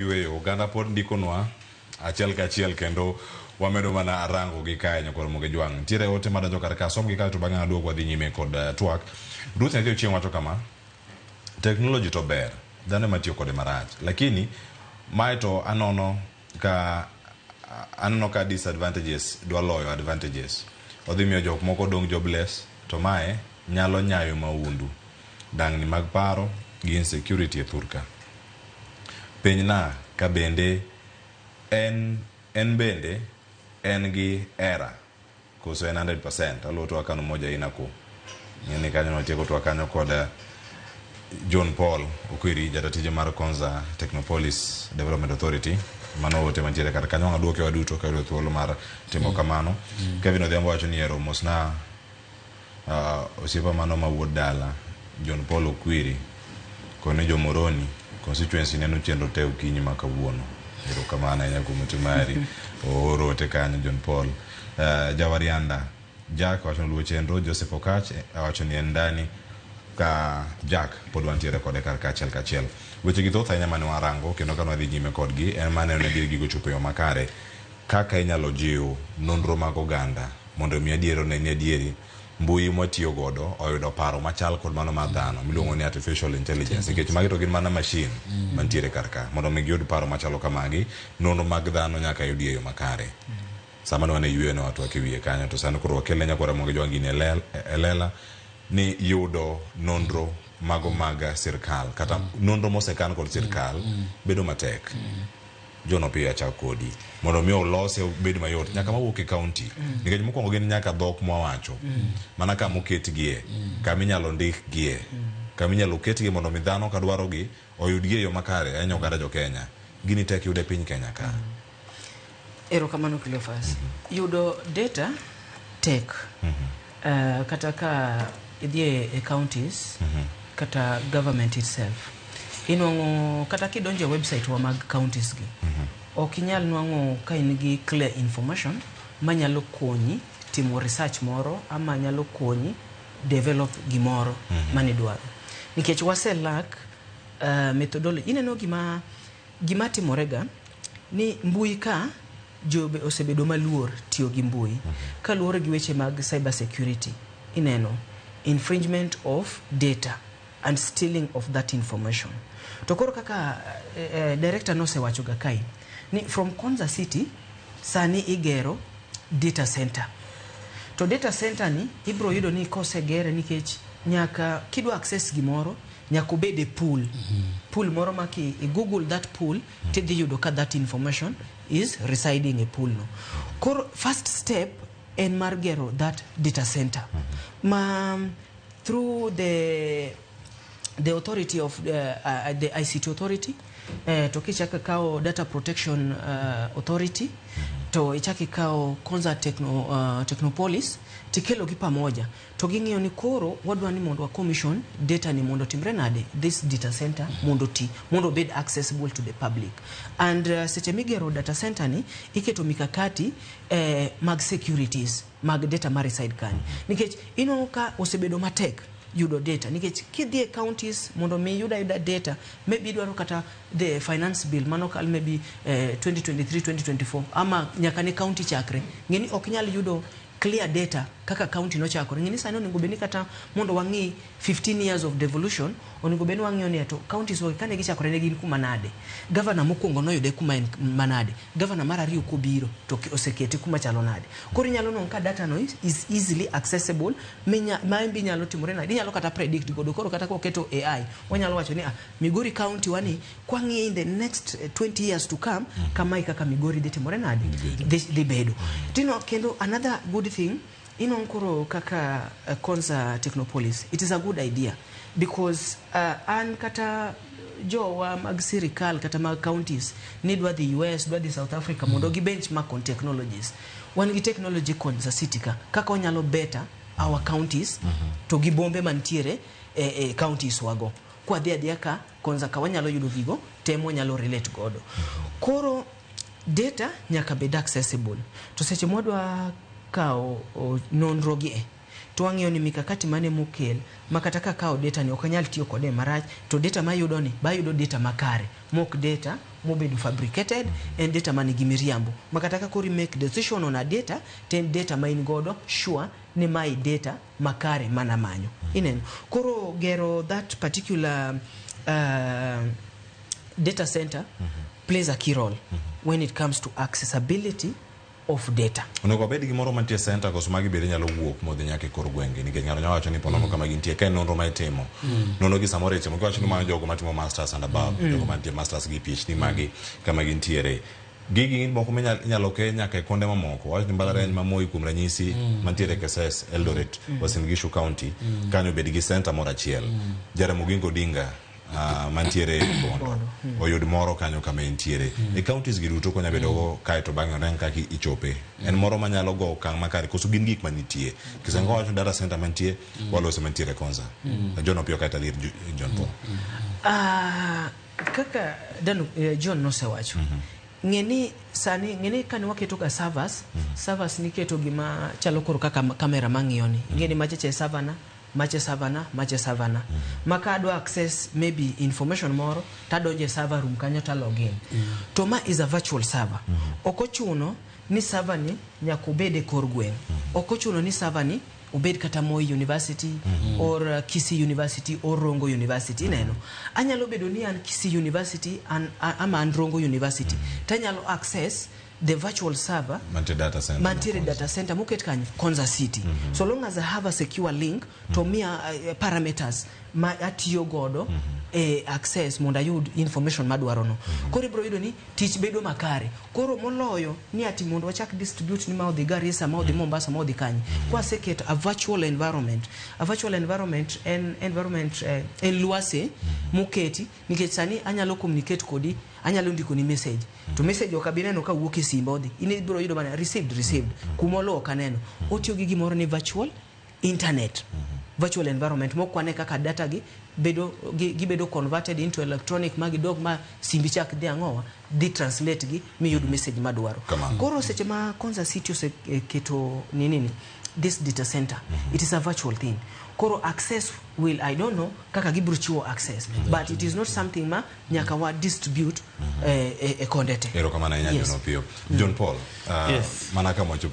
Yweyo oganda pod ndikonwa achiel kachiel kendo wamedo mana rango gi kae nyakoro moge jwang'. Nitiere ote madonjo kar ka som gi kae to bang'e aduog wadhi nyime kod twak. Ruth Nyathi Ochieng' wacho kama, technology to ber, dhano ema tiyo kode marach. Lakini mae to aneno ka disadvantages dwa loyo advantages. Odhi miyo jok moko dong' jobless to mae nyalo nyayo maundu, dang'ni mag paro gi insecurity e thurka. Penjna ka bende en bende en gi error koso en 100%. Aluwo twak kano moja ina ku. Ng'eni kanyo watieko twak kanyo kod John Paul Okwiri, jatatije mar Konza Technopolis Development Authority. Mano ote mantiere kar kanyo. Wang' aduoke waduto ka yudo thuolo mar timo kamano. Kevin Odhiambo wacho ni ero mosna osiepa mano ma wuod dala John Paul Okwiri koni jomoroni constituency neno chenro te okinyi ma kawuono. Erokamano ahinya kuom ote mari. Ooro ote kanyo John Paul. Jawarianda Jack wacho ni luwo chenro. Joseph Okach wacho ni en ndani ka Jack pod wantiere kode kar kachiel kachiel. Weche gi thoth ahinya mane warango kendo ka wadhi nyime kodgi en maneno ni adier gigo chopo e yo makare kaka inyalo jiw nonro mag oganda mondo mi adier one ni adieri mbui mwatiyo godo oyudo paro machal kod mano mar dhano miluongo ni artificial intelligence, nikech magi to gin mana machine mantiere kar ka. Mondo mi giyud paro machalo kamagi, nonro mag dhano nyaka yudi e yo makare. Sama ne wan e yweyo ne watwak e wiye kanyo, to sani koro wakelne nyakwara mondo jwang' gini e lela ni yudo nonro mago mag sirkal kata nonro mosekan kod sirkal bedo matek. John Opiyo, achak kodi. Mondo mi olose obed mayot, nyaka mawuok e county, nikech mokwongo gin nyaka dhok mwawacho mana kama oketgie, kama inyalo ndikgie, kama inyalo ketgie mondo mi dhano ka dwarogi oyudgi e yo makare ahinya. Oganda jo Kenya gini tek yudo e piny Kenya ka. Erokamano, Cleophas. Yudo data tek. Kata ka idhi e counties kata government itself, inwang'o kata kidonjo e website wa mag counties gi, ok inyal nwang'o ka in gi clear information manyalo konyi timo research moro ama nyalo konyi develop gimoro manidwaro, nikech wase lack methodology. Ineno gima timore ga ni mbui ka jo be osebedo maluor tiyo gi mbui kaluwore gi weche mag cyber security, ineno infringement of data and stealing of that information. To koro kaka director nosewacho ga kae ni from Konza City sani igero data center, to data center ni ibro yudo ni kosegere, nikech nyaka kidwa access gimoro nyaka obed e pool moro ma ki i google that pool tidhi yudo ka that information is residing e pool no. Koro first step en mar gero that data center ma through the authority of the ICT authority, to kichako ikawo data protection authority, to ichako ikawo Konza Technopolis, tikelo gi pamoja to ging'iyo ni koro wadwa ni mondo wa commission data ni mondo timre nade, this data center mondo ti mondo obed accessible to the public. And seche migero data center ni iketo mikakati mag securities mag data ma reside kanyo, nikech inwang'o ka osebedo matek yudo data, nikech kidhi e counties mondo mi iyud ayuda data, maybe idwaro kata the finance bill manokal maybe 2023 2024 ama nyaka ne county chakre, ng'e ni ok inyal yudo clear data kaka county nochakore. Ng'e ni sani onego bed ni kata mondo wang'i 15 years of devolution, onego bed ni wang'iyo ni to counties wa kane gichakore ne gin kuma nade, governor mokwongo noyude kuma en manade, governor mar ariyo kobiro to osekete kuma chalo nade. Koro inyalo nwang'o ka data no is easily accessible ma en be inyalo timore nade, inyalo kata predict godo. Koro kata koketo AI wanyalo wacho ni ah, Migori County wani kwang'iye in the next 20 years to come, kamae kaka Migori dhi timore nade, dhi bedo tino. Kendo another good thing inwang'o koro kaka Konza Technopolis, it is a good idea because an kata jowa mag sirikal kata mag counties ni dwa dhi US, dwa dhi South Africa mondo gi benchmark on technologies, wan gi technology Konza City ka kaka wanyalo better our counties to gi bombe mantiere e counties wago. Kwadhi adhiya ka Konza ka wanyalo yudo gigo te mwanyalo relate godo. Koro data nyaka bed accessible, to seche mwadwa kawo nonro gi e To wang'iyo ni mikakati mane mokel ma kata ka akawo data ni ok anyal tiyo kode marach, to data mayudo ni bayudo data makare, mok data mobedo fabricated, en data manigi miriambo. Ma kata ka koro i make decision on a data, to en data ma in godo sure ni mae data makare manamanyo. Ineno? Koro gero that particular data center plays a key role when it comes to accessibility of data. Onego wabed gi moro mantie center koso magi bende nyalo wuok modhi nyaka e kor gwenge, nikech ng'ato nyalo wacho ni ponono kama gintie ka en nonro ma itimo, nonro gi samoro itimo kiwacho ni mano jogo matimo masters and above, jogo mantie masters gi PhD magi kama gintiere, gigi gin moko minyalo ke nyaka e konde mamoko. Wach ni mbalariany ma Moi kuom ranyisi mantiere Keses, Eldoret, Uasin Gishu County kanyo obed gi center moro achiel. Jaramogi Oginga Odinga mantiere Bondo oyud moro kanyo kama entiere. E counties gi duto konya bedo go kae to bang'e onen kaka ichope. En moro manyalo go okang' makare koso gin gik manitie. Kisengo wacho data center mantie, walose mantiere Konza. John Opiyo kae to adhi ir John Paul. Kaka Dan, John nosewacho, ng'e ni sani, ng'e ni kane waketo ga servers, servers niketo gima chalo koro kaka kamera mang'iyo ni. Ing'e ni machacha e server na, mache server na, mache server na. Ma ka adwa access maybe information moro, tadonjo e server room kanyo ta login. To ma is a virtual server. Ok ochuno ni server ni nyaka obed e kor gweng'. Ok ochuno ni server ni obed kata Moi University or Kisii University or Rongo University. Ineno, anyalo bedo ni an Kisii University an, ama an Rongo University, tanyalo access the virtual server mantie data center mantiere data center moket kanyo Konza City. So long as I have a secure link to miya parameters ma atiyo godo e access mondo ayud information madwaro no. Koro ibiro yudo ni tich bedo makare. Koro moloyo ni ati mondo wachak distribute ni ma odhi Garissa, ma odhi Mombasa, ma odhi kanye, kwaseketo a virtual environment. A virtual environment en environment, en lwasi moketi nikech sani anyalo communicate kodi, anyalo ndiko ni message, to message ok abi neno ka wuok e simba odhi in, ibiro yudo mana received, received kuma oluwo ok aneno. Otiyo gi gimoro ni virtual internet, virtual environment mokwane kaka data gi bedo gibedo converted into electronic ma gidog ma simbi chak dhi ang'owa dhi translate gi miyud message madwaro. Kamano. Koro seche ma Konza City oseketo nini this data center, it is a virtual thing. Koro access will, I don't know kaka gibiro chiwo access, but it is not something ma nyaka wa distribute e konde te. Erokamano ahinya. Yes. John Opiyo. John Paul, Yes. mana kama wachopo.